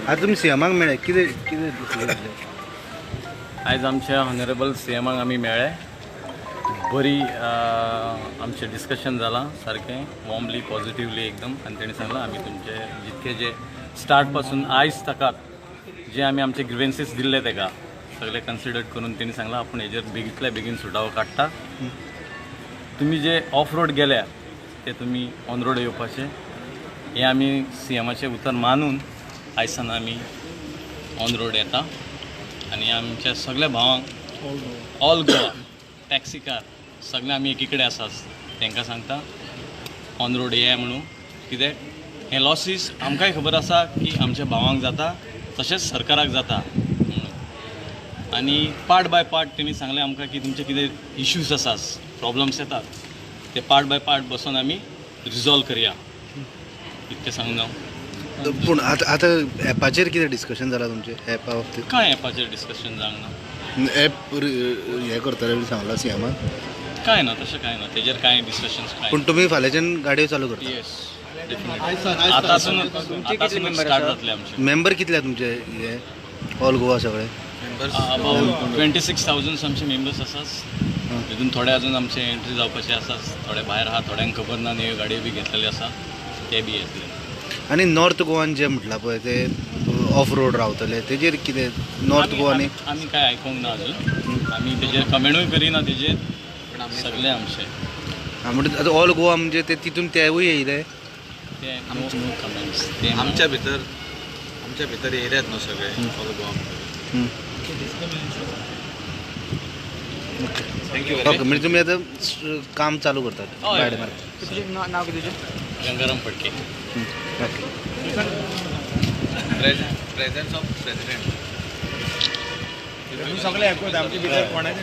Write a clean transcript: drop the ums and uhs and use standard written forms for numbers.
आतां तुमी सीएमाक मेळ्ळे, कितें कितें दिसलें? आयज आमच्या ऑनरेबल सीएमाक आमी मेळ्ळे, बरी आमचें डिस्कशन जालां सारकें वॉर्मली पॉझिटिवली एकदम. आनी तेणी सांगलां आमी तुमचे जितके जे स्टार्ट पासून आयज ताका जे आमी आमचे ग्रिवेन्सीस दिल्ले ताका सगळे कन्सिडर करून तेणी सांगलां आपूण हेजेर बेगींतल्या बेगीन सुटावो काडटा. तुमी जे ऑफ रोड गेल्या ते तुमी ऑन रोड येवपाचे हें आमी सीएमाचें उतर मानून आयसान आमी ऑन रोड येता. आनी आमच्या सगल्या भावांक ऑल गोवा टॅक्सीकार सगळे आमी एकी कडेन आसात, तांकां सांगता ऑन रोड येया म्हणून. कित्याक हे लॉसीस आमकांय खबर आसा की आमच्या भावांक जाता तशेंच सरकाराक जाता म्हणून. आनी पार्ट बाय पार्ट तेणी सांगलें आमकां की तुमचे कितें इश्यूज आसात, प्रॉब्लम्स येतात ते पार्ट बाय पार्ट बसून आमी रिजॉल्व करया, इतकें सांगून हांव. पूण आतां आतां एपाचेर कितें डिस्कशन जालां तुमचें? एपा बाबतींत कांय एपाचेर डिस्कशन जावंक ना. एप हें करतले बी सांगलां सीएमान? कांय ना, तशें कांय ना, तेजेर कांय डिस्कशन्स कांय. पूण तुमी फाल्यांच्यान गाडयो चालू करता? येस, डेफिनेटली. आतांसून स्टार्ट जातले आमचे. मेंबर कितले तुमचे हे ऑल गोवा सगळे? अबाउट 26,000 आमचे मेंबर्स आसात. तितून थोडे अजून आमचे एंट्री जावपाचे आसात, थोडे भायर आहा, थोड्यांक खबर ना न्यू गाडयो बी घेतलेले आसा ते बी येतले. आनी नॉर्थ गोवान जे म्हटलां पळय ते ऑफ रोड रावतले तेजेर कितें? नॉर्थ गोवान आमी कांय आयकूंक ना अजून, आमी तेजेर कमेंटूय करिना तेजेर सगळे आमचे. म्हणजे आतां ऑल गोवा म्हणजे ते तितून तेवूय येयले ते नो कमेंट्स. ते आमच्या भितर येयल्यात न्हू सगळे ऑल गोवा. ओके, म्हणजे तुमी आतां काम चालू करतात? नाव कितें तुजें? Gangaram Phadke. Okay. Presence of president सगळे आयकूत आमचे भितर कोणाचे.